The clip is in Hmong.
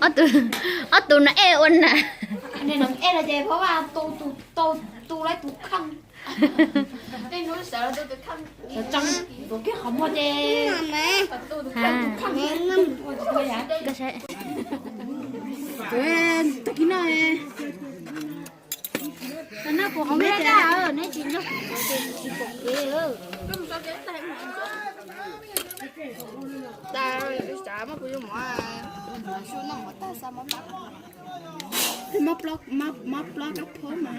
Ob tug, ob tug no ej ua na. Tag kis no, neb tsis nyob kuv ces tsis pom kev. Xav muab kuv yuav mov, xav noj mov tag xav mov pab, mov plob kab phob mas.